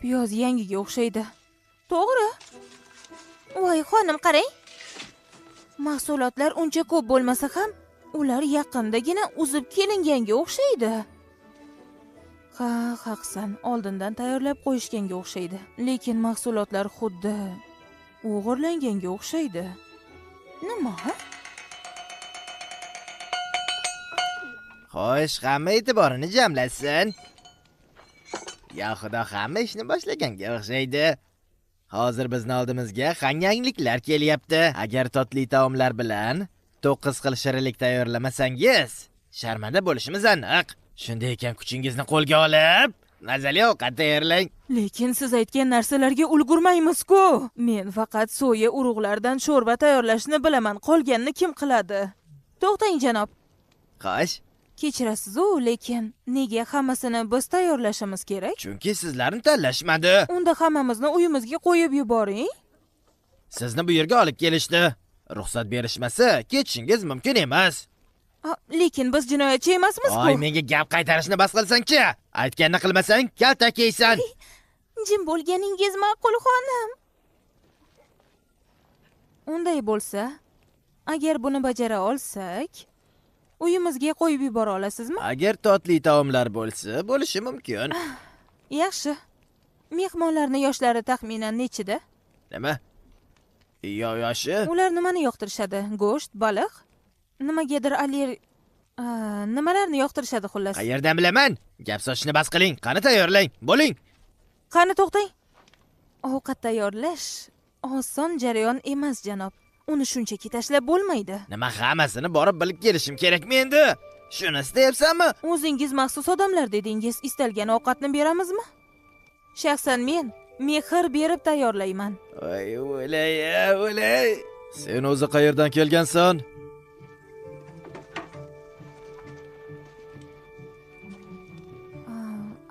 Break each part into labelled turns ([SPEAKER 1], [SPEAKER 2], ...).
[SPEAKER 1] Piyoz yangiga o'xshaydi. To'g'ri. Voy, xonim, qarang. Mahsulotlar uncha ko'p bo'lmasa ham, ular yaqindagina uzib kelinganga o'xshaydi. Ha, haqsan, oldindan tayyorlab qo'yishganga o'xshaydi. Lekin mahsulotlar xuddi o'g'irlanganga o'xshaydi. Nima?
[SPEAKER 2] Xo'sh, hamma e'tiborini jamlasin. Ya Xudo, hamma ishni boshlaganga o'xshaydi. Hozir bizni oldimizga yangiliklar kelyapti. Agar totli taomlar bilan 9 xil shirinlik tayyorlamasangiz, sharmanda bo'lishimiz aniq. Shunday ekan, kuchingizni qo'lga olib, mazali ovqat tayyorlang.
[SPEAKER 1] Lekin siz aytgan narsalarga ulgurmaymiz-ku. Men faqat soya urug'laridan sho'rva tayyorlashni bilaman, qolganini kim qiladi? To'xtang, janob.
[SPEAKER 2] Xo'sh.
[SPEAKER 1] Kechirasiz-u, lekin nega hammasini biz tayyorlashimiz kerak?
[SPEAKER 2] Chunki sizlarni tanlashmadi.
[SPEAKER 1] Unda hammamizni uyimizga qo'yib yuboring.
[SPEAKER 2] Sizni bu yerga olib kelishdi. Ruxsat berishmasa, ketishingiz mumkin emas.
[SPEAKER 1] Lekin biz jinoyatchi emasmiz-ku.
[SPEAKER 2] Oy, menga gap qaytarishni bas qilsang-chi. Aytganini qilmasang, kaltak yeysan.
[SPEAKER 1] Jim bo'lganingiz ma'qul, xonim. Unday bo'lsa, agar buni bajara olsak, uyimizga qo'yib yubora olasizmi?
[SPEAKER 2] Agar totli taomlar bo'lsa, bo'lishi mumkin.
[SPEAKER 1] Yaxshi. Mehmonlarning yoshlari taxminan nechida?
[SPEAKER 2] Nima? Yoshi?
[SPEAKER 1] Ular nimani yoqtirishadi? Go'sht, baliq? Nimagadir nimalarni yoqtirishadi xullas?
[SPEAKER 2] Qayerdan bilaman? Gap sochishni bas qiling, qani tayyorlang, bo'ling.
[SPEAKER 1] Qani to'xtang. Ovqat tayyorlash oson jarayon emas, janob. Uni shunchaki tashlab bo'lmaydi.
[SPEAKER 2] Nima, hammasini borib bilib kelishim kerakmi endi? Shuni istayapsanmi?
[SPEAKER 1] O'zingiz maxsus odamlar dedingiz. Istalgan ovqatni beramizmi? Shaxsan men mehr berib tayyorlayman.
[SPEAKER 2] Voy, o'lay, o'lay. Sen o'zi qayerdan kelgansan?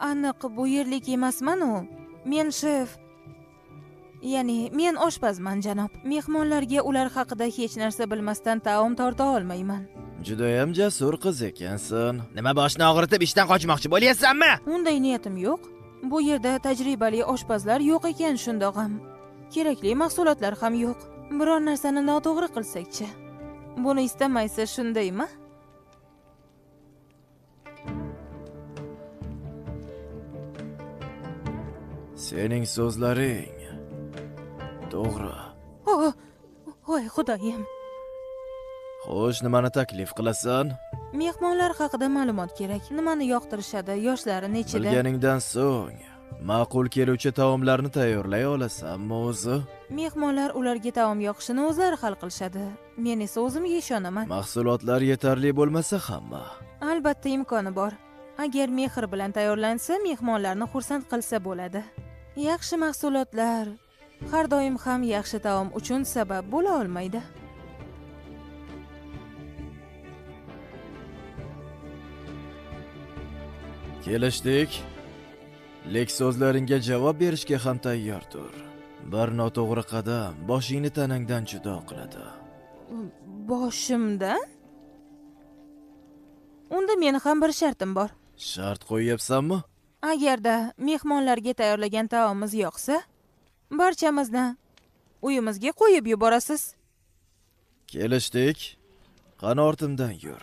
[SPEAKER 1] Aniq bu yerlik emasman-u. Men shef. Ya'ni men oshpazman, janob. Mehmonlarga ular haqida hech narsa bilmasdan taom torta olmayman.
[SPEAKER 2] Judayam jasur qiz ekansan. Nima, boshni og'ritib ishdan qochmoqchi bo'lyapsanmi?
[SPEAKER 1] Unday niyatim yo'q. Bu yerda tajribali oshpazlar yo'q ekan shundoq ham. Kerakli mahsulotlar ham yo'q. Biror narsani noto'g'ri qilsak-chi? Buni istamaysiz, shundaymi?
[SPEAKER 2] Sening so'zlaring to'g'ri.
[SPEAKER 1] Voy, Xudoyim.
[SPEAKER 2] Xo'sh, nimani taklif qilasan?
[SPEAKER 1] Mehmonlar haqida ma'lumot kerak. Nimani yoqtirishadi, yoshlari nechida?
[SPEAKER 2] Bilganingdan so'ng ma'qul keluvchi taomlarni tayyorlay olasanmi o'zi?
[SPEAKER 1] Mehmonlar ularga taom yoqishini o'zlari hal qilishadi. Men esa o'zimga ishonaman.
[SPEAKER 2] Mahsulotlar yetarli bo'lmasa hamma.
[SPEAKER 1] Albatta imkoni bor. Agar mehr bilan tayyorlansa, mehmonlarni xursand qilsa bo'ladi. Yaxshi mahsulotlar har doim ham yaxshi taom uchun sabab bo'la olmaydi.
[SPEAKER 2] Kelishdik. Lek so'zlaringga javob berishga ham tayyor tur. Bir noto'g'ri qadam boshingni tanangdan judo qiladi.
[SPEAKER 1] Boshimdan? Unda meni ham bir shartim bor.
[SPEAKER 2] Shart qo'yyapsanmi?
[SPEAKER 1] Agarda mehmonlarga tayyorlagan taomimiz yoqsa, barchamizni uyimizga qo'yib yuborasiz.
[SPEAKER 2] Kelishdik. Qani ortimdan yur.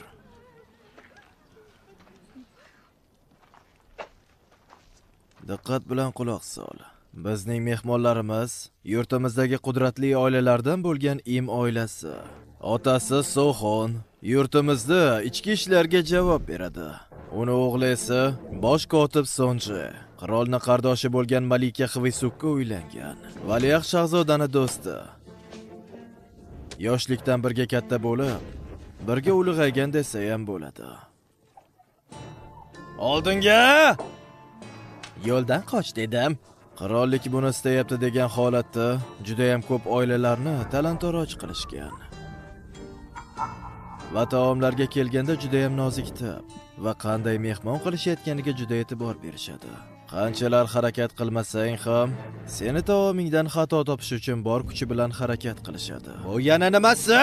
[SPEAKER 2] Diqqat bilan quloq sol. Bizning mehmonlarimiz yurtimizdagi qudratli oilalardan bo'lgan Im oilasi. Otasi Soxon yurtimizda ichki ishlarga javob beradi. Uni o'g'li esa bosh kotib Sonji, qirolning qardoshi bo'lgan malika Xvisukka uylangan. Valiahd shahzodani do'sti. Yoshlikdan birga katta bo'lib, birga ulg'aygan desa ham bo'ladi. Oldinga! Yo'ldan qoch dedim. Qirollik buni istayapti degan holatda juda ham ko'p oilalarni talan-taroj qilishgan. Va taomlarga kelganda juda ham nozik tib va qanday mehmon qilishayotganiga juda e'tibor berishadi. Qanchalar harakat qilmasang ham, seni taomingdan xato topish uchun bor kuchi bilan harakat qilishadi. Bu yana nimasi?